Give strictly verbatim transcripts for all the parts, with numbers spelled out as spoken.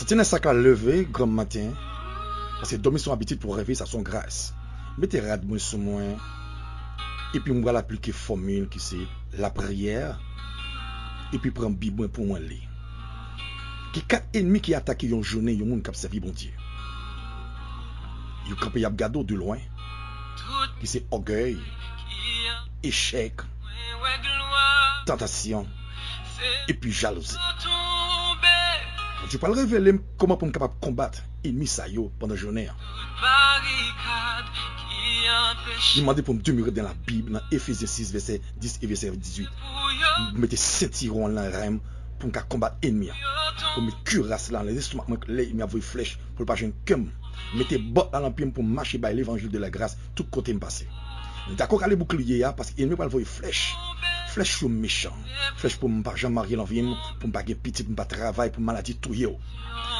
Tennessee ka leve granm maten, paske dòmi se yon abitid pou reveye sa se yon gras. Mete rad mwen sou mwen, epi m pral aplike fòmil ki se lapriyè, epi pran Bib mwen pou mwen li. Gen kat ènmi ki atake yon jounen yon moun k ap sèvi Bondye. Yo kanpe y ap gade w de lwen, ki se ògèy, echèk, tantasyon, epi jalouzi. Bondye pral revele m kòman pou m kapab konbat ènmi sa yo pandan jounen an. Li mande pou m demere dans la Bible, nan Efezyen sis, vèsè dis e vèsè dizuit. M mete sentiwon an nan ren m pou m ka konbat ènmi an. Pou m met kiras la nan lestomak mwen, lè ènmi ap voye flèch, pou l pa jwenn kè m. Mete bòt la nan pye m pou m mache bay levanjil de la gras tout kote m pase. M dakò rale boukliye a, paske ènmi pral voye flèch. Flèch yo mechan. Flèch pou m pa janm marye nan vi m, pou m pa gen pitit, pou m pa travay, pou maladi touye w.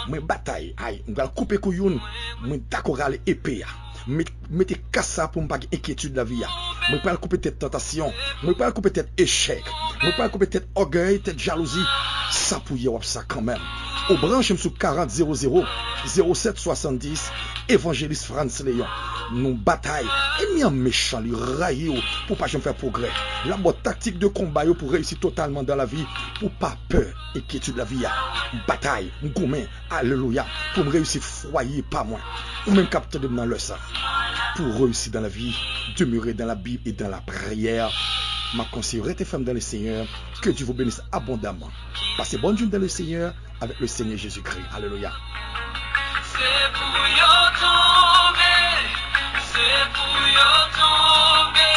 Mwen batay, ay, m pral koupe kou youn, mwen dakò rale epe a. Met, mete kas sa pou m pa gen enkyetid lavi a. Mwen pral koupe tèt tantasyon. Mwen pral koupe tèt echèk. Mwen pral koupe tèt ògèy, tèt jalouzi. Sa pou ye w ap sa kanmenm. Ou branche m sou karant zewo zewo zewo sèt swasanndis, Evanjelis Frantz Léon. Nou batay. Ènmi an mechan, li rayi w pou w pa janm fè pwogrè. L ap ba w taktik de konba yo pou reyisi totalman dan lavi, pou w pa pè enkyetid lavi a. M batay, m goumen, alelouya, pou m reyisi fwaye pa mwen. Ou menm k ap tande m nan lè sa, pou w reyisi dan lavi, demere dans la Bible et dans la prière. M ap konseye w, rete fèm dans le Seigneur. Que Dieu vous bénisse abondamment. Passez bonne journée dans le Seigneur avec le Seigneur Jésus-Christ. Alléluia. Se pou yo tonbe, se pou yo tonbe.